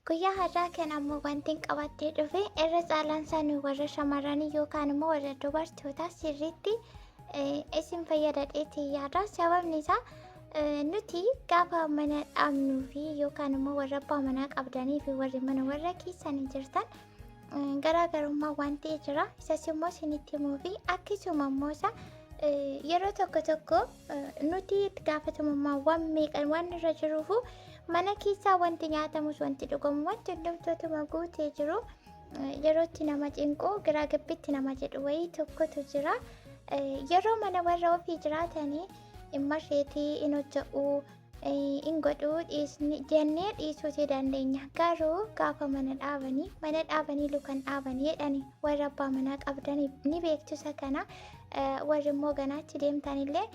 Guyyaa har'aa kana ammoo wanti qabadhee dhufe irra caalaan isaa nu warra shamarranii yookaan immoo warra dubartootaa sirriitti isin fayyadadheetti yaada. Sababni isaa nuti gaafa mana dhaabnuu fi yookaan immoo warra abbaa manaa qabdanii fi warri mana warra keessanii jirtan garaagarummaa waan ta'e jira. Isas immoo isinitti himuu fi akkasuma immoo isa yeroo tokko tokko nuti itti gaafatamummaa waan meeqan waan irra jiruufu mana keessaa wanti nyaatamus wanti dhugamu wanti hundumtootuma guutee jiru yerootti nama cinqu giraa gabbitti nama jedhu wayii tokkotu jira. Yeroo mana warra ofii jiraatanii dhimma isheetii in hojje'u in godhuu jennee dhiisuutii dandeenya. Garuu gaafa mana dhaabanii mana dhaabanii lukan dhaabanii jedhani warra abbaa manaa qabdanii ni beektu isa kana, warri immoo ganaatti deemtanillee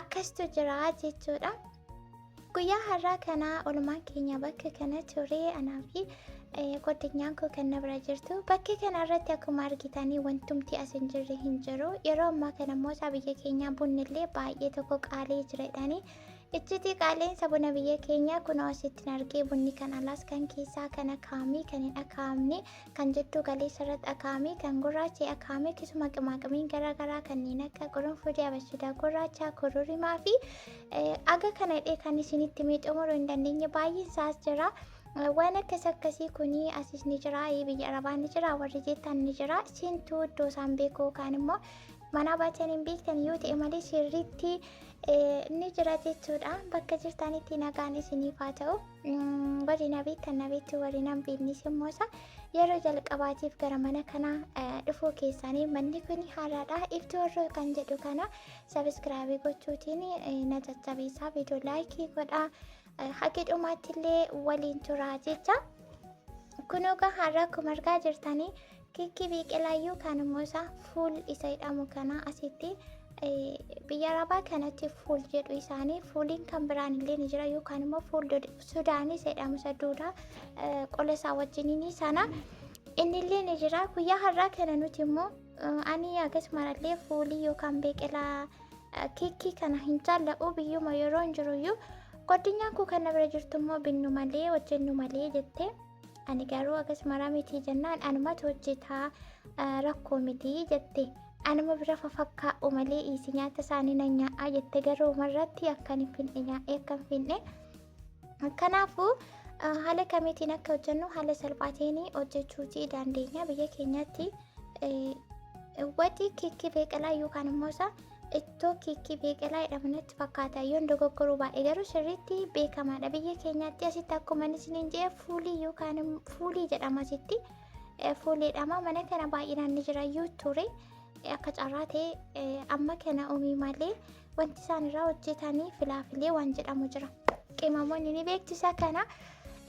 akkastu jira jechuudha. Guyyaa har'aa kana oolmaan keenya bakka kana ture, anaa fi goddinyaan koo kan na bira jirtu. Bakka kana irratti akkuma argitanii wantumti as hin jirre hin jiru. Yeroo ammaa kana immoo isaa biyya keenyaa bunnillee baay'ee tokko qaalii jira jedhanii. Iccitii qaaleensa buna biyya keenyaa kunoo asittiin argee, bunni kan alaas kan keessaa kan akaamii kan hin akaamne kan jidduu galeessa irratti akaamii kan gurraacha akaamii akkasuma qimaaqimiin garaagaraa kanneen akka qurunfudii, abasuudaa gurraachaa, kururimaa fi aga kana hidhee kan isinitti mee xumuruu hin dandeenye baay'een isaas jira. Waan akkas akkasii kuni asis ni jira, biyya arabaa ni jira, warri jettan ni jira. Isintuu iddoo isaan beeku yookaan immoo mana baatan hin beektan yoo ta'e malee sirriitti ni jira jechuudha. Bakka jirtanitti nagaan isiniif haa ta'u. Warri na beektan na beektu, warri na hin beeknes immoo isa yeroo jalqabaatiif gara mana kanaa dhufuu keessanii manni kun haaraadha. Iftuu Horroo kan jedhu kana subscribe gochuutiin na jajjabeessaa, viidiyoo like godhaa. Haga dhumaatti illee waliin turaa jecha. Kunoo har'a akkuma argaa jirtanii kikkii biqilaayyuu kan immoo isaa fuul isa jedhamu kana asitti biyya arabaa kanatti fuul jedhu isaanii, fuuliin kan biraan illee ni jira yookaan immoo fuul sudaanis jedhamu isa duudaa qola isaa wajjiniin sana inni illee ni jira. Guyyaa har'aa kana nuti immoo ani akkasumallee fuulii yookaan biqilaa kikkii kana hin jaalladhu biyyuma yeroo hin jiruyyuu. Goddinyaan koo kan na bira jirtu immoo binnu malee hojjennu malee jette. Ani garuu akkasuma miti jennaan anumatu hojjetaa, rakkoo miti jette. Anuma bira fafakkaa'u malee dhiisi, nyaata isaanii nan nyaa'aa jette, garuu umarratti akkan hin finne nyaa'ee akka hin finne. Kanaafuu haala kamiitiin akka hojjennu haala salphaatiin hojjechuutii dandeenya. Biyya keenyatti waxii kikkii beeqilaa yookaan immoo isa ittoo kikkii beeqilaa jedhamu natti fakkaata. Yoon dogoggoruu baay'ee garuu sirriitti beekamaadha. Biyya keenyatti asitti akkuma inni isiniin jedhe fuulii yookaan fuulii jedhama asitti. Fuulii jedhama. Mana kana baay'inaan ni jira iyyuu ture. Akka carraa ta'e amma kana uumii malee wanti isaan irraa hojjetanii filaafilee waan jedhamu jira. Qimamoonni ni beektu isa kana.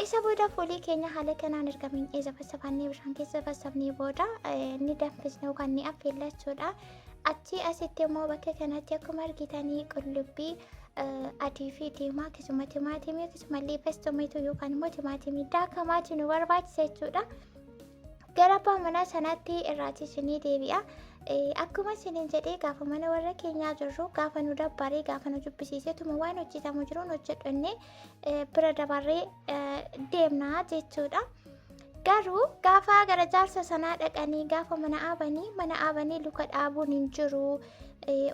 Isa booda fuulii keenya haala kanaan erga miincee safassafannee bishaan keessa safassafnee booda ni danfisna yookaan ni affeellachuudha. Achi asitti immoo bakka kanatti akkuma argitanii qullubbii adii fi diimaa akkasuma timaatimii akkasumallee festomeetu yookaan immoo timaatimii daakamaatu nu barbaachisa jechuudha. Gara abbaa manaa sanaatti irraatii isinii deebi'a. Akkuma isiniin jedhee gaafa mana warra keenyaa jirru gaafa nu dabbaree gaafa nu jibbisiisetuma waan hojjetamu jiruun hojjedhannee bira dabarree deemna jechuudha. Garuu gaafa gara jaarsa sanaa dhaqanii gaafa mana dhaabanii mana dhaabanii luka dhaabuun hin jiru.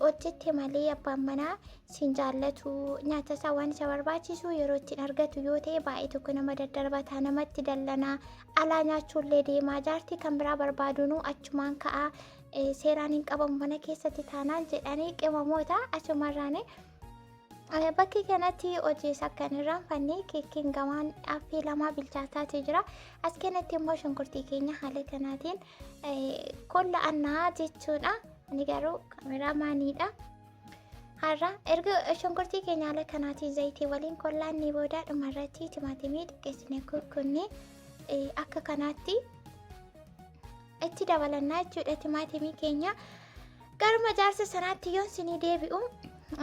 Hojjette malee abbaan manaa siin jaallatu, nyaata isaa waan isa barbaachisu yeroo ittiin argatu yoo ta'e baay'ee tokko nama daddarbataa, namatti dallanaa, alaa nyaachuullee deemaa, jaartii kan biraa barbaadunuu achumaan ka'aa, seeraan hin qabamu mana keessatti taanaan jedhanii qimamoota asumarraani. Bakki kanatti hojii isa kan irraanfanne keekiin gamaan affeelamaa bilchaataatu jira. As kanatti immoo shunkurtii keenya haala kanaatiin kolla'annaa jechuudha. Ani garuu kaameraamaaniidha. Har'a erga shunkurtii keenya haala kanaatiin zayitii waliin kollaannee booda dhumarratti timaatimii xiqqeessinee kukkunnee akka kanaatti itti dabalannaa jechuudha timaatimii keenya. Garuma jaarsa sanaatti yoon isinii deebi'u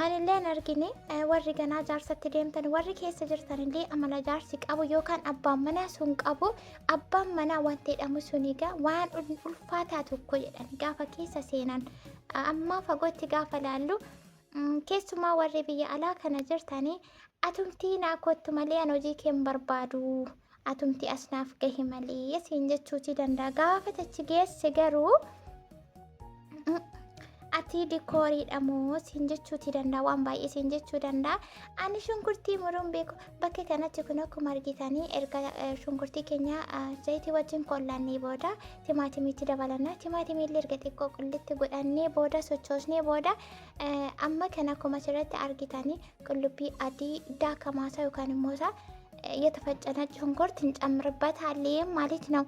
anillee hin argine, warri ganaa jaarsatti deemtan warri keessa jirtanillee amala jaarsi qabu yookaan abbaan manaa sun qabu, abbaan manaa wanti jedhamu sun egaa waan ulfaataa tokko jedhan gaafa keessa seenan ammaa fagootti gaafa laallu, keessumaa warri biyya alaa kana jirtanii atumtii naa kottu malee an hojii kee hin barbaadu. Atumti as naaf gahi malee siin jechuutii danda'a. Gaafa achi geesse garuu ati dikooriidha moo siin jechuutii danda'a, waan baay'ee siin jechuu danda'a. Ani shunkurtii muruun beeku. Bakka kanatti kun akkuma argitanii erga shunkurtii keenya zayitii wajjin qollannee booda timaatimiitti dabalanna. Timaatimii illee erga xiqqoo qullitti godhannee booda, sochoosnee booda, amma kana akkuma asirratti argitanii qullubbii adii daakamaasaa yookaan immoo isaa የተፈጨ ነጭ ሽንኩርት እንጨምርበታለን ማለት ነው።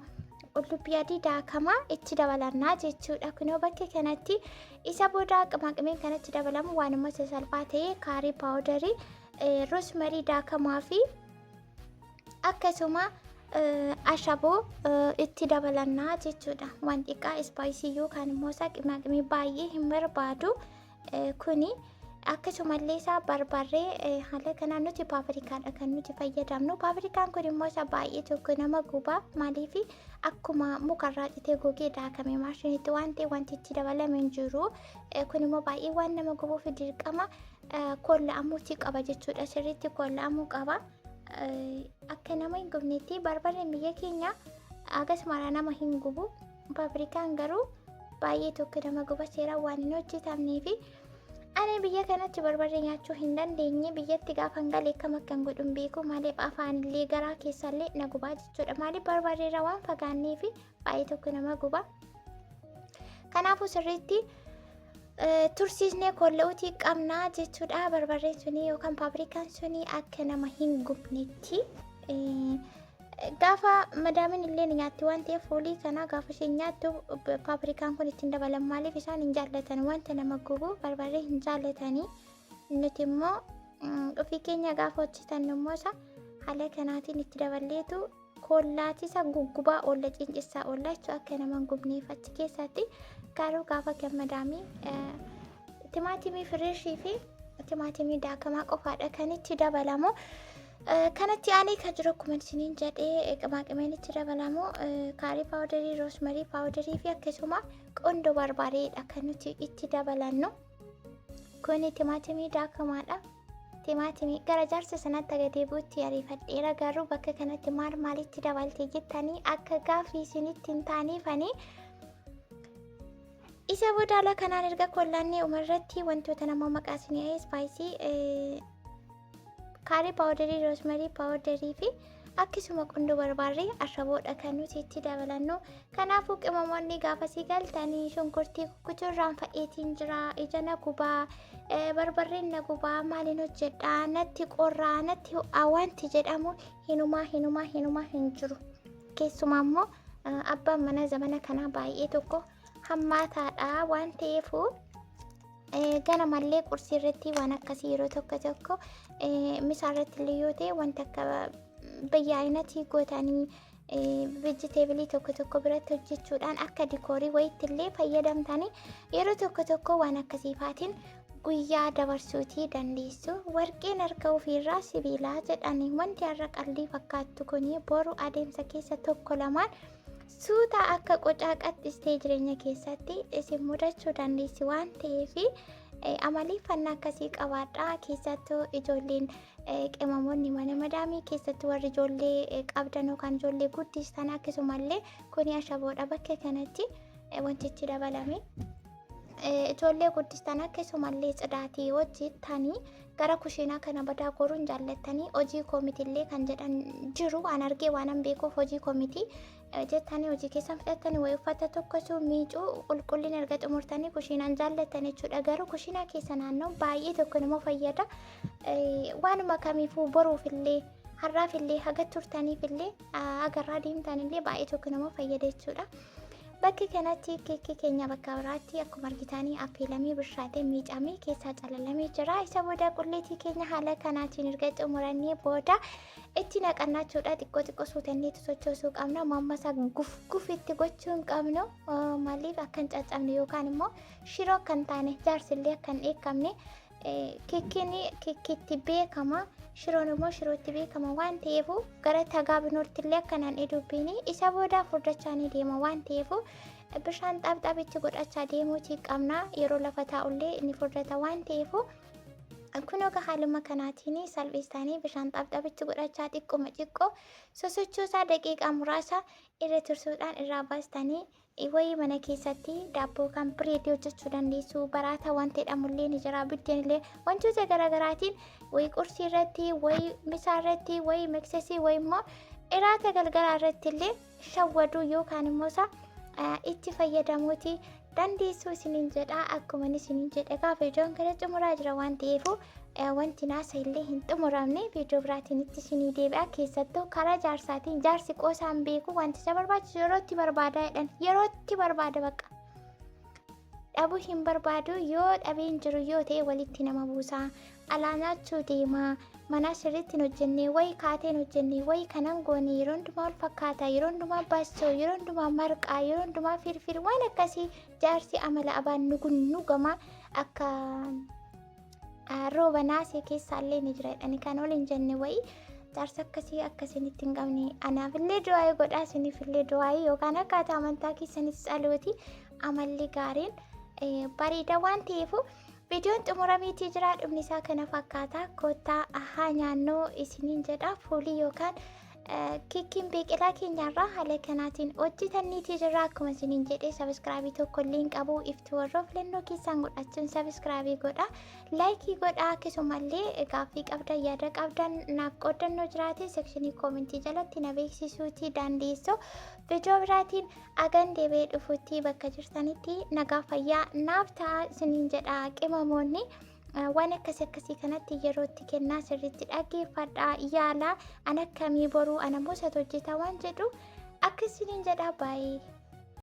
Qullubbii adii daakamaa itti dabalannaa jechuudha. Kunoo bakka kanatti isa booda qimaaqimeen kanatti dabalamu waanuma sasalphaa ta'e curry powderii, rosemary daakamaa fi akkasuma ashaboo itti dabalannaa jechuudha. Waan xiqqaa spicy yookaan immoo isaa qimaaqimii baay'ee hin barbaadu kuni. Akkasumallee isaa barbarree haala kanaan nuti paprikaadha kan nuti fayyadamnu. Paprikaan kun immoo isa baay'ee tokko nama guba. Maaliif? Akkuma mukarraa citee gogee daakame maashinitti waan ta'e wanti itti dabalame hin jiru. Kun immoo baay'ee waan nama gubuuf dirqama kolla'amuuti qaba jechuudha. Sirriitti kolla'amuu qaba. Akka nama hin gubnetti barbarreen biyya keenya akkasuma nama hin gubu. Paprikaan garuu baay'ee tokko nama guba, seeraan waan hin hojjetamneefi. Ani biyya kanatti barbarree nyaachuu hin dandeenye. Biyyatti gaafa galee akkam akkan godhu hin beeku. Maaliif? Afaanillee garaa keessallee na gubaa jechuudha. Maaliif? Barbarreerraa waan fagaanneef baay'ee tokko nama guba. Kanaafuu sirriitti tursiisnee kolla'uutii qabnaa jechuudha. Barbarreen suni yookaan paprikaan suni akka nama hin gubnetti. Gaafa madaamin illee ni nyaatti waan ta'eef, foolii kana gaafa isheen nyaattu paprikaan kun ittiin dabalamu. Maaliif? Isaan hin jaallatan, wanta nama gubu barbarree hin jaallatanii. Nuti immoo ofii keenya gaafa hojjetannu immoo isa haala kanaatiin itti daballeetu kollaatisa guggubaa oolla, cincissaa oolla jechuudha, akka nama hin gubneef achi keessatti. Garuu gaafa gammadaamii timaatimii freshii fi timaatimii daakamaa qofaadha kan itti dabalamu. Kanatti aanee kan jiru akkuma isiniin jedhee qimaaqimeen itti dabalamu curry powderii, rosemary powderii fi akkasuma qondoo barbareedha kan nuti itti dabalannu. Kuni timaatimii daakamaadha. Timaatimii gara jaarsa sanatti aga deebi'utti ariifadheera, garuu bakka kanatti maal maalitti dabalte jettanii akka gaaffii isinitti hin taaneefanii. Isa booda haala kanaan erga kollaannee umarratti wantoota nama maqaa isinii spicy, curry powderii, rosemary powderii fi akkasuma qundoo barbaarree, ashaboodha kan nuti itti dabalannu. Kanaafuu qimamoonni gaafa sii galtanii shunkurtii kukkutuurraan fa'eetiin jira, ija na gubaa, barbarreen na gubaa, maaliin hojjedhaa, natti qorraa, natti ho'aa wanti jedhamu hinumaa hinumaa hinumaa hin jiru. Keessumaa immoo abbaan mana zamana kanaa baay'ee tokko hammaataadha waan ta'eefu, ganamallee qursii irratti waan akkasii yeroo tokko tokko, misaa irratti illee yoo ta'e, wanta akka bayyaa'inatii gootanii vegetable tokko tokko biratti hojjechuudhaan akka dikoorii wayitti illee fayyadamtanii yeroo tokko tokko waan akkasiifaatiin guyyaa dabarsuutii dandeessu. Warqeen harka ofiirraa sibiilaa jedhanii, wanti har'a qallii fakkaattu kun boru adeemsa keessa tokko lamaan suuta akka qocaa qaxxistee jireenya keessatti isin mudachuu dandeessi waan ta'eef, amaleeffannaa akkasii qabaadhaa. Keessattuu ijoolleen qimamoonni mana madaamii keessattuu warri ijoollee qabdan yookaan ijoollee guddistan. Akkasumallee kuni ashaboodha bakka kanatti wantichi dabalame. Ijoollee guddistan, akkasumallee tsidaatii hojjettanii gara kushiinaa kana badaa goruun jaallattanii, hojii koomitillee kan jedhan jiru waan argee waan an beekuuf, hojii koomitii jettanii hojii keessan fudhattanii wayi uffata tokkotu miicuu qulqullina erga xumurtanii kushiinaan jaallattan jechuudha. Garuu kushiinaa keessa naannoo baay'ee tokko nama fayyada. Waanuma kamiifuu boruufillee har'aafillee haga turtaniifillee agarraa deemtanillee baay'ee tokko nama fayyada jechuudha. Bakka kanatti keekii keenya bakka biraatti akkuma argitanii affeelamee bishaatee miicamee keessaa calalamee jira. Isa booda qulleetii keenya haala kanaatiin erga xumurannee booda itti naqannachuudha. Xiqqoo xiqqoo suutanneetu sochoosuu qabna. Mammasaa guf guf itti gochuu hin qabnu. Maaliif? Akka hin caccabne yookaan immoo shiroo akka hin taane, jaarsillee akka hin dheekkamne. Keekiin keekiitti beekama. Shiroon immoo shirootti beekama waan ta'eef, gara tagaabinootti illee akkanaan dubbiin isa booda furdachaa ni deema waan ta'eef, bishaan xaabxaabitti godhachaa deemuutii qabna. Yeroo lafa taa'ullee inni furdata waan ta'eef, Kunoo egaa haaluma kanaatiin salphistanii bishaan xapxabitti godhachaa xiqquma xiqqoo sosochoosaa daqiiqaa muraasa irra tursuudhaan irraa baastanii wayii mana keessatti daabboo kan bireedii hojjechuu dandeessu. Baraataa wanta jedhamullee ni jira. Biddeen illee wantoota garaagaraatiin wayii qursii irratti, wayii misaa irratti, wayii meksesii, wayii immoo iraata galgalaa irratti illee shawwaduu yookaan immoo isaa itti fayyadamuuti dandeessuu isiniin jedha. Akkuma isiniin jedhe egaa viidiyoon kana xumuraa jira waan ta'eef wanti naasa illee hin xumuramne, viidiyoo biraatiin itti isinii deebi'a. Keessattuu karaa jaarsaatiin jaarsi qoosaan beeku, wanti isa barbaachisu yerootti barbaadaa jedhan, yerootti barbaada, bakka dhabuu hin barbaadu. Yoo dhabeen jiru yoo ta'e walitti nama buusaa, alaa nyaachuu deemaa, mana sirriitti hin hojjenne, wayi kaatee hin hojjenne, wayi kanan goone, yeroo hundumaa wal fakkaata, yeroo hundumaa bassoo, yeroo hundumaa marqaa, yeroo hundumaa firfir, waan akkasii. Jaarsi amala abaan nugun nugama akka rooba naasee keessaallee ni jira jedhani kan ol hin jenne wayii. Jaarsa akkasii akkasinitti hin qabne anaafillee du'aayii godhaa, isiniifillee du'aayii yookaan akkaataa amantaa keessanis tsalooti. Amalli gaariin bareeda waan ta'eef viidiyoon xumurameetii jira. Dhumni isaa kana fakkaata. Koottaa haa nyaannoo isiniin jedha. Fuulii yookaan Kiikkiin biqilaa keenyarraa haala kanaatiin hojjetanniitii jirra. Akkuma isiniin jedhee sabiskiraabii tokko illee hin qabu. Ifti warroo filannoo keessaan godhachuun sabiskiraabii godha, laayikii godha. Akkasumallee gaaffii qabdan, yaada qabdan naaf qooddannoo jiraate sekshinii koomentii jalatti na beeksisuutii dandeessu. Viidiyoo biraatiin agan deebi'ee dhufutti bakka jirtanitti nagaa fayyaa naaf ta'a isiniin jedha. Qimamoonni waan akkasii akkasii kanatti yerootti kennaa, sirriitti dhaggeeffadhaa, yaalaa. An akkamii boruu ana moosatu hojjeta waan jedhu akkasiniin jedha. Baay'ee.